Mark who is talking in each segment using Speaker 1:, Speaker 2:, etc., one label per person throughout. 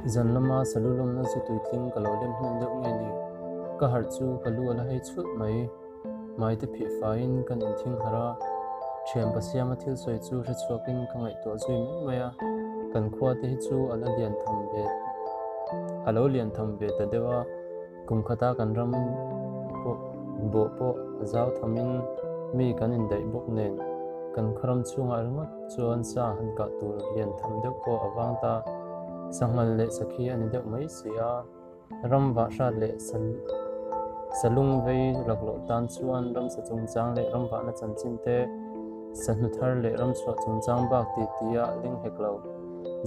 Speaker 1: Zan lama salu lawmna chu tuitling ka lo lem hnem deuh nge ni? Ka harh chu ka lu a la hei chhulh mai. Hmaite phih faiin kan inthing harh a, thian Pasiama thil sawi chu hre chhuakin ka ngaihtuah zui mai mai a, kan khua te hi chu a la lian tham ve a lo lian tham ve ta deuh a, kum khata kan ram pawh bawh pawh a zau thamin mi kan indaih bawk nen kan khaw ram chhungah ringawt chuan sa han kah tur lian tham deuh pawh a vang ta, sanghal leh sakhi a ni deuh mai si a. Ram vahhrat leh salung vei laklawh tan chuan ramsa chungchang leh ram vahna chanchin te, sahnu thar leh ramchhuah chungchang bak ti tia ling hek lo.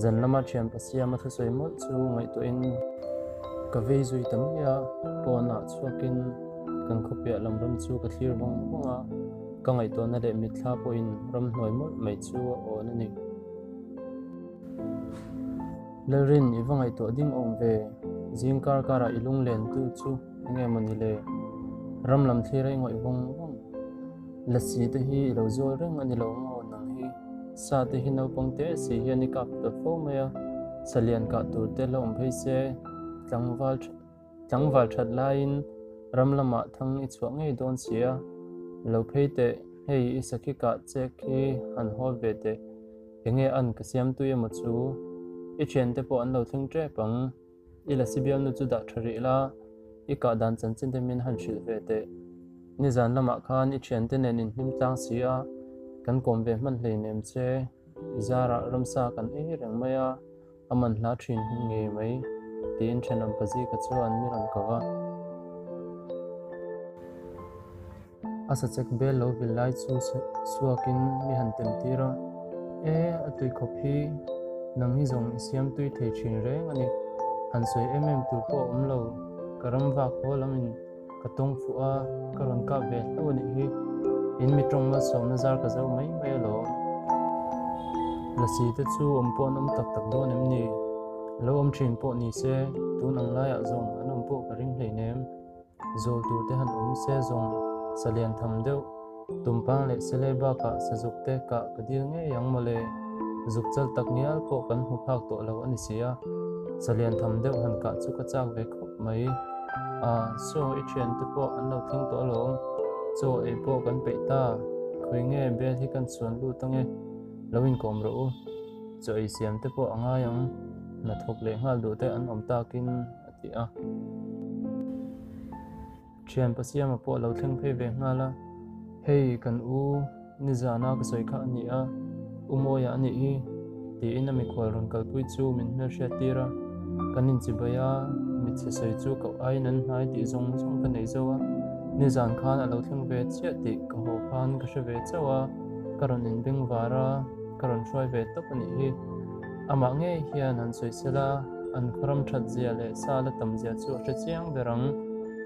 Speaker 1: Zan lama thian Pasiama thusawi mawlh chu ngaihtuahin ka vei zui ta mai a, pawnah chhuakin kan khawpiah lam ram chu ka thlir vawng vawng a, ka ngaihtuahna leh mitthla pawhin ramhnuai mawlh mai chu a awn a ni. Lalrin, i va ngaihtuah ding awm ve. Zing kar karah i lunglen tu chu enge maw ni le? Ram lam thlir a i ngawih vawng vawng. Lasi te hi i lo zawl reng a ni lo maw nang hi? Sa te hi naupang te si hian i kap ta fo mai a, salian kah tur te la awm phei se, tlangval tlangval that laiin ram lamah thang i chhuah ngei dawn si a. Lo phei teh, hei i sakhi kah chek hi han hawl ve teh. Enge an ka siam tui emaw chu? I thiante pawh an lo thleng tep ang. I lasi bialnu chu dah tha rih la, i kah dan chanchin te min han hrilh ve teh. Nizan lamah khan i thiante nen in hlim tlang si a, kan kawm ve hman hleinem che. I zarah ramsa kan ei reng mai a. A man hla thin ngei mai, tiin thenawm Pazika chuan mi rawn ko a. A sachek bel lo vil lai chu suakin mi han tem tir a, E, a tui khawp hi, nang hi zawng i siam tui thei thin reng a ni. Han sawi em em tur pawh a awm lo, ka ram vak haw lamin Ka tawng fuh a, ka rawn kap ve hlauh a nih hi. In mi tawng malsawmna zar ka zo mai mai alawm. Lasi te chu awm pawh an awm tak tak dawn em ni? Lo awm thin pawh ni se, tun ang laiah zawng an awm pawh ka ring hleinem. Zawl tur te han awm se zawng salian tham deuh. Tumpang leh sele bakah sazuk te kah ka dil ngei ang mawle. Zuk chal tak ngial pawh kan hmu phak tawh lo a ni si a, salian tham deuh han kah chu ka chak ve khawp mai. Ah, saw i thiante pawh an lo thleng tawh alawm, chaw ei pawh kan peih ta, khawi nge bel hi kan chhuan lut ange, lo inkawm rawh u, chaw ei siam te pawh a ngai ang, hnathawk leh nghal duh te an awm takin a ti a. Thian Pasiama pawh a lo thleng phei ve nghal a, Hei kan u nizana ka sawi kha a ni a, U Mawia a nih hi, tiin a mikhual rawn kalpui chu min hmelhriat tir a, kan inchibai a, mitchhe sawi chu koh aiin an hnai tih zawng zawng ka nei zo a, nizan khan a lo thleng ve chiah tih ka haw khan ka hre ve chauh a, ka rawn inbeng var a, ka rawn hruai ve tawp a nih hi. Amah ngei hian han sawi sela, an khawram that zia leh sa la tam zia chu a hre chiang ber ang.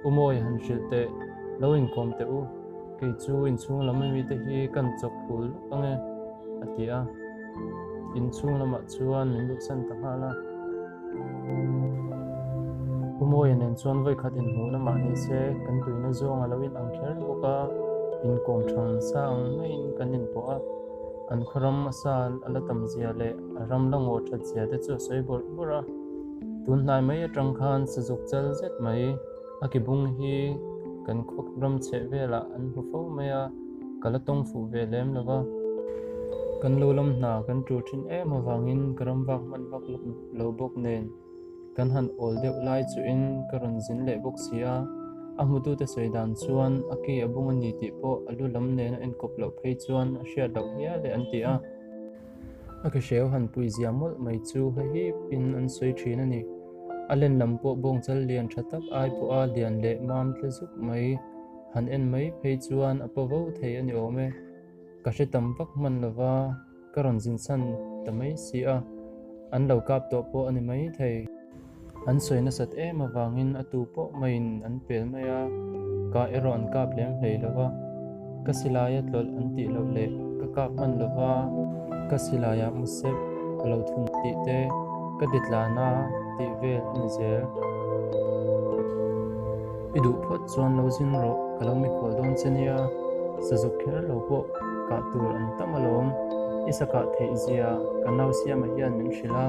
Speaker 1: U Mawi han hrilh teh, lo inkawm teh u, kei chu inchhung lam ami te hi kan chawk phul lawk ang e, a ti a. Inchhung lamah chuan min luhsan ta nghal a. U Mawia nen chuan vawikhat inhmuhna mah ni se, kan tuina zawng a lo inang kher bawk a, inkawm thang sa ang maiin kan inpawh a. An khaw ram a sa a la tam zia leh a ram la ngaw that zia te chu a sawi bawrh bawrh a. Tun hnai mai atang khan sazuk chal zet mai a ki bung hi kan khaw ram chheh velah an hmu fo mai a, ka la tawng fuh ve lem lo va. Kan lo lam hna kan tul thin em avangin ka ram vak hman vak lo bawk nen. Kan han awl deuh lai chuhin ka rawn zin leh bawk si a, a hmutute sawi dan chuan a ki a bung a ni tih pawh a lu lam nena enkawp loh phei chuan a hriat loh hial e an ti a. A ke hreu han pui zia mawlh mai chu hahipin an sawi thin a ni. A len lam pawh bawngchal lian tha tak ai pawha lian leh mam tle zuk mai han en mai phei chuan a paw vo thei a ni awm e. Ka hre tam vak hman lova. Ka rawn zin san ta mai si a, an lo kap tawh pawh a ni mai thei. An sawi nasat em avangin a tu pawh maiin an pel mai a, kah erawh an kap lem hlei lo va. Ka silaia tlawlh an tih loh leh ka kap hman lo va, ka silaiah musep ka lo thun tih te, ka ti tlan a tih vel a ni zel. I duh phawt chuan lo zin rawh, ka lo mikhual dawn che nia, sazuk kher lo pawh kah tur an tam alawm, i sa kah theih zia ka nau Siama hian min hrilh a.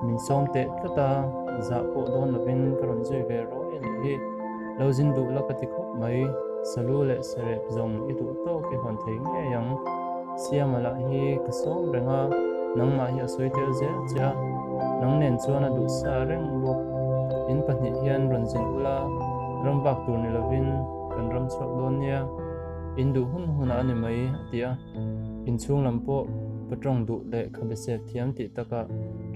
Speaker 1: Min sawm teh tlat a, zah pawh dawn lovin ka rawn zui ve rawih a nih hi. Lo zin duh la ka ti khawp mai, salu leh sarep zawng i duh tawk i hawn thei ngei ang. Siama lah hi ka sawm reng a, nangmah hi a sawi tel zel che a, nang nen chuan a duh sa reng bawk. In pahnih hian rawn zin ula, ram vak tur ni lovin kan ram chhuak dawn nia, in duh hun hunah a ni mai, a ti a. Inchhung lam pawh patawng duh leh khabe sep thiam tih takah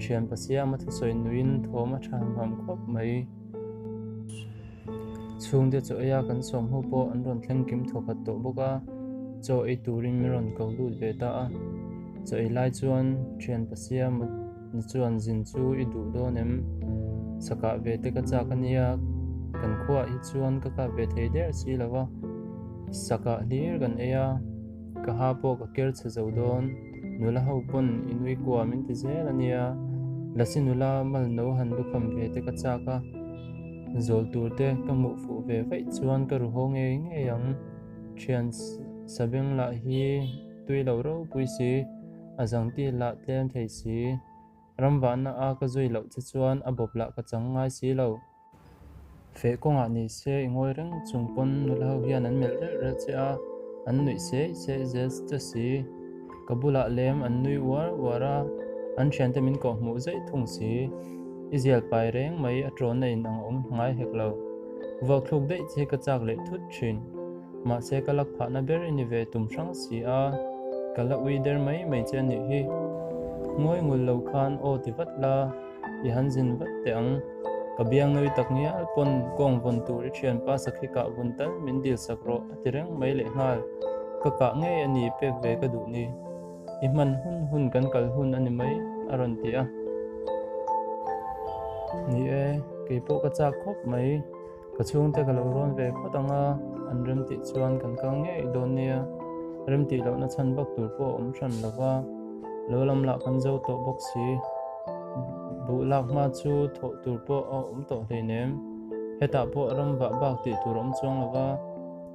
Speaker 1: thian Pasiama thusawi nuiin thawm a tha ham ham khawp mai. Chhungte chaw eia kan sawm ho pawh an rawn thleng kim thawkhat tawh bawk a, chaw ei turin min rawn ko lut ve ta a. Chaw ei lai chuan thian Pasiama ni chuan zin chu i duh dawn em? Sakah ve te ka chak a nia, kan khuaah hi chuan ka kap ve thei der si lo va, sakah hlir kan ei a. Ka ha pawh ka ker chhe zo dawn, nula ho pawn i nui kua min ti zel a nia, Lasi nula mal no han lukham ve te ka chak a, zawl tur te ka hmuh fuh ve vaih chuan ka ru haw ngei ngei ang, thian sabeng lah hi tui lo ropui si, a zangti lah tlem thei si, ramvahna a ka zui loh che chuan a bawp lah ka chang ngai si lo. Feh kawngah ni se i ngawi reng chung pawn nula ho hian an melh relh relh che a, an nuih seih seih zel che si. Ka bulah lem an nui uar uar a, an thiante min kawh hmuh zeih thung si. I zial pai reng mai a tawnna in ang awm ngai hek lo. Vuak thluk daih che hi ka chak leh thut thin. Mahse ka lak phahna ber i ni ve tum hrang si a, ka la ui der mai mai che a nih hi. Ngawi ngul lo khan aw ti vat la. I han zin vat teh ang. Ka biang nui tak ngial pawn kawng vawn tur i thianpa sakhi kah vun tal min dil sak rawh a ti reng mai leh nghal. Ka kah ngei a ni pek ve ka duh ni. I hman hun hun kan kal hun a ni mai a rawn ti a. Ni e, kei pawh ka chak khawp mai. Ka chhungte ka lo rawn ve phawt ang a, an remtih chuan kan kal ngei dawn nia. Remtih lohna chhan vak tur pawh a awm hran lo va, lo lam lah kan zo tawh bawk si. Buh lak hma chu thawh tur pawh a awm tawh hleinem. Hetah pawh ram vah bak tih tur a awm chuang lo va,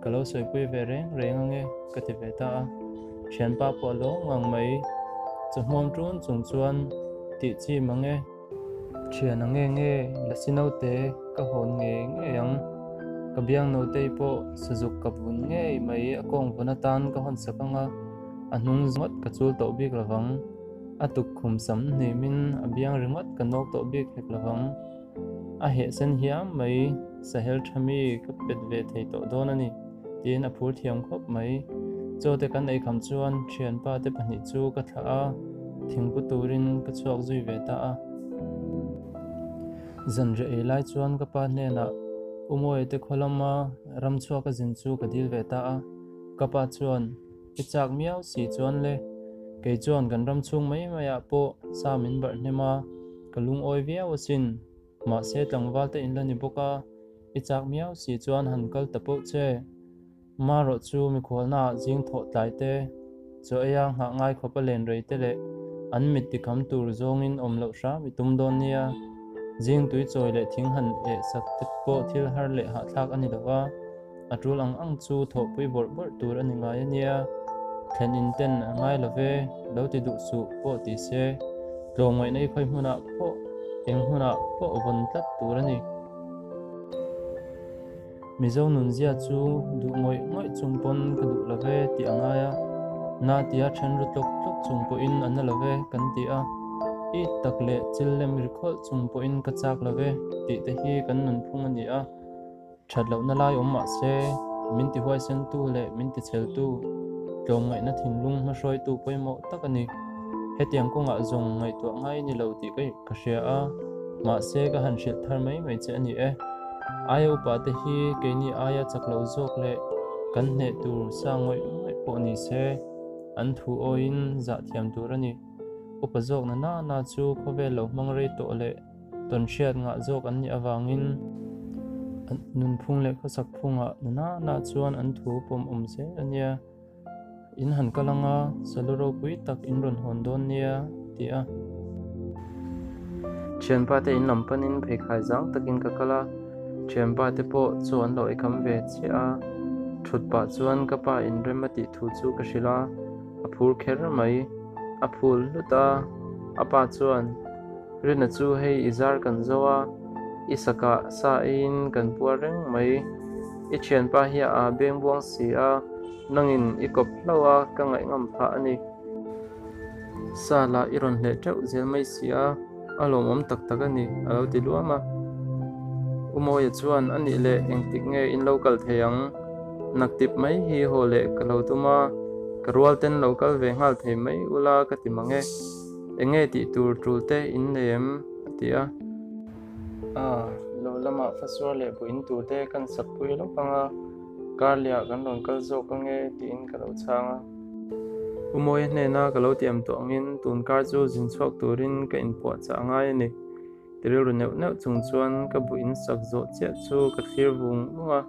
Speaker 1: ka lo sawipui ve reng reng ange ka ti ve ta a. Thianpa pawh a lawm ngang mai. Chawhmuam ṭun chung chuan tih chi mang e. Thian ang nge nge Lasi naute ka hawn ngei ngei ang. Ka biang nautei pawh sazuk kap vun ngei mai a kawng vun atan ka hawn sak ang a, a hnung ngawt ka chul tawh bik lovang. A tukkhum sam hnimin a biang ringawt ka nawk tawh bik hek lovang. A heh sen hiam mai sahel tha mi ka pet ve thei tawh dawn a ni tiin a phur thiam khawp mai. Chaw te kan eikham chuan thianpa te pahnih chu ka thlah a, thingpu turin ka chhuak zui ve ta a. Zanriah ei lai chuan ka pa hnenah U Mawia te khaw lama ram chhuak a zin chu ka dil ve ta a. Ka pa chuan, I chak miau si chuan le, kei chuan kan ram chhung mai maiah pawh sa min barh hnem a, ka lungawi viau asin. Mahse tlangval te in la ni bawk a, i chak miau si chuan han kal ta poh che. Marawh chu mikhualnaah zing thawh tlai te, chaw eia nghah ngai khawp a len rei te leh an mit tikham tur zawngin awm loh hram i tum dawn nia. Zing tui chawi leh thing han eh sak te pawh thil har leh hahthlak a ni lo va. A tul ang ang chu thawhpui bawrh bawrh tur a ni ngai a nia, thlen in ten a ngai lo ve, lo ti duh suh pawh ti se, tlawmngaihna i khawi hmunah pawh eng hmunah pawh vawn tlat tur a ni. Mizo nunzia chu duh ngawih ngawih chung pawn ka duh lo ve tih a ngai a, na tia then ru tlawk tlawk chung pawhin a na lo ve kan ti a, i tak leh chil lem ri khawlh chung pawhin ka chak lo ve tih te hi kan nunphung a ni a. That lohna lai awm mah se, min ti huaisentu leh min ti chheltu, tlawmngaihna thinlung hmahruaitu pawimawh tak a ni. Hetiang kawngah zawng ngaihtuah ngai ni lo tih ka hria a, mahse ka han hrilh thar mai mai che a ni e. Aia upa te hi keini aia chak lo zawk leh kan hneh tur sa ngawih ngawih pawh ni se, an thu awiin zah thiam tur a ni. Upa zawk na na na chu khawvel lo hmang rei tawh leh Tawn hriat ngah zawk an nih avangin nunphung leh khawsak phungah nana na chuan an thu pawm awm zel a nia. In han kal anga salu ropui tak in rawn hawn dawn nia a ti a. Thianpa te in lam panin pheikhai zang takin ka kal a, thianpa te pawh chaw an lo eikham ve chiah a. Thut pah chuan ka pa inrem a tih thu chu ka hrilh a, a phur kher mai. A phul hlut a, a pa chuan. Rina chu hei i zar kan zo a, i sakah sa eiin kan puar reng mai. I thianpa hi a beng buang si a, nangin i kawp hlauh a ka ngaih ngam phah a ni. Sa lah i rawn hleh teuh zel mai si a, a lawmawm tak tak a ni, a lo ti luam a. U Mawia chuan, A nih leh engtik nge in lo kal thei ang? Naktip mai hi haw leh ka lo tum a, ka rual ten lo kal ve nghal thei mai ula ka ti mang e. Enge tih tur tul te in nei em? a ti a. A, lo lamah fasuar leh buin tur te kan sak pui lawk ang a, karliah kan rawn kal zawk ange tiin ka lo chhang a. U Mawia hnena ka lo tiam tawh angin tun kar chu zin chhuak turin ka inpuahchah a ngai a ni. Ti rilru neuh neuh chung chuan ka buin sak zawh chiah chu ka thlir vung vung a.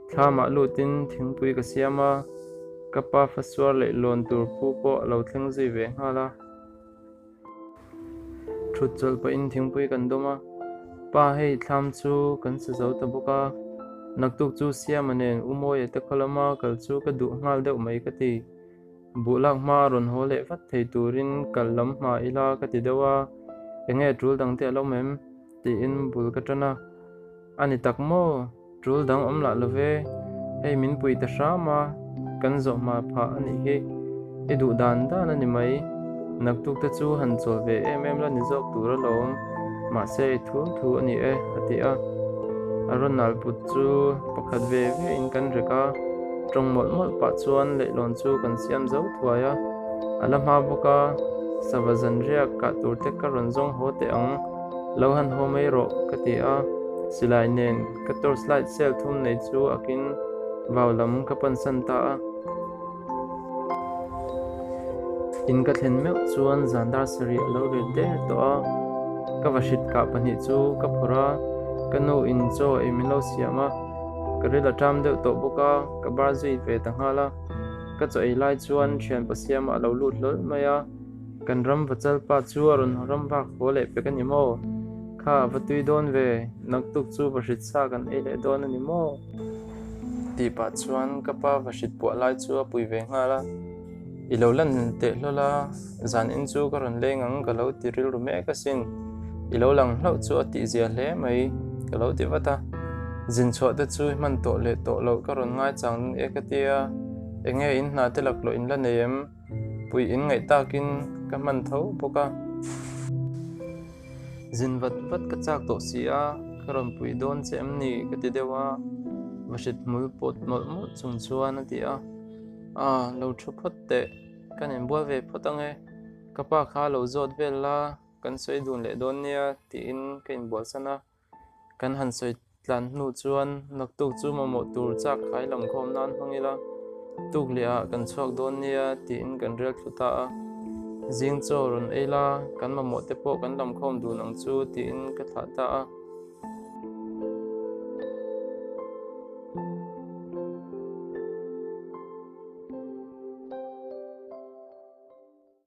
Speaker 1: Thlamah lutin thingpui ka siam a, ka pa fasuar leh lawn tur pu pawh a lo thleng zui ve nghal a. Thut chawlh pahin thingpui kan dawm a, Pa hei thlam chu kan sa zo ta bawk a, naktuk chu Siama nen U Mawia te khaw lama kal chu ka duh nghal deuh mai ka ti. Buh lak hma a rawn haw leh vat thei turin kal lam hma ila ka ti deuh a, enge tul dangte a lo awm em? tiin bul ka tan a. A ni tak maw? Tul dang awm lah lo ve, hei min pui ta hram a, kan zawh hma phah a nih hi. I duh dan dan a ni mai. Naktuk te chu han chawl ve em em la ni zawk tur alawm, mahse i thu thu a ni e, a ti a. A rawn nal put chu pakhat ve ve in kan rek a, tawng mawlh mawlh pah chuan leihlawn chu kan siam zo thuai a. A la hma bawk a, sava zanriak kah tur te ka rawn zawng haw teh ang. Lo han haw mai rawh ka ti a, silai nen ka torch light cell thum nei chu akin vau lam ka pansan ta a. In ka thlen meuh chuan zan dar sarih a lo rit der tawh a, ka vahrit kah pahnih chu ka phawrh a, ka nu in chaw ei min lo siam a, ka ril a ṭam deuh tawh bawk a, ka bar zui ve ta nghal a. Ka chaw ei lai chuan thianpa siama a lo lut hlawl mai a. Kan ram vachal pa chu a rawn ram vak haw leh pek a ni maw? Kha va tui dawn ve, naktuk chu vahrit sa kan ei leh dawn a ni maw? Tih pah chuan ka pa vahrit puah lai chu a pui ve nghal a, I lo lan teh hlawl a, zan in chu ka rawn leng ang ka lo ti rilru mek asin, i lo lang hlauh chu a tihzia hle mai ka lo ti vat a, zin chhuah te chu i hman tawh leh tawh loh ka rawn ngaichang e ka tia, enge in hna te laklawh in la nei em? Pui in ngaih takin ka hman tho bawk a. Zin vat vat ka chak tawh si a, ka rawn pui dawn che em ni ka ti deuh a, vahrit hmul pawt mawlh mawlh chung chuan a ti a. A, lo thu phawt teh, kan inbual ve phawt ang e, ka pa kha lo zawt vel la, kan sawi dun leh dawn nia tiin ka inbualsan a. Kan han sawi tlan hnu chuan naktuk chu mamawh tur chak khai lam khawm nan hmang ila, tuk leh ah kan chhuak dawn nia tiin kan rel thlu ta a. Zing chaw rawn ei la, kan mamawh te pawh kan lam khawm dun ang chu tiin ka thlah ta a.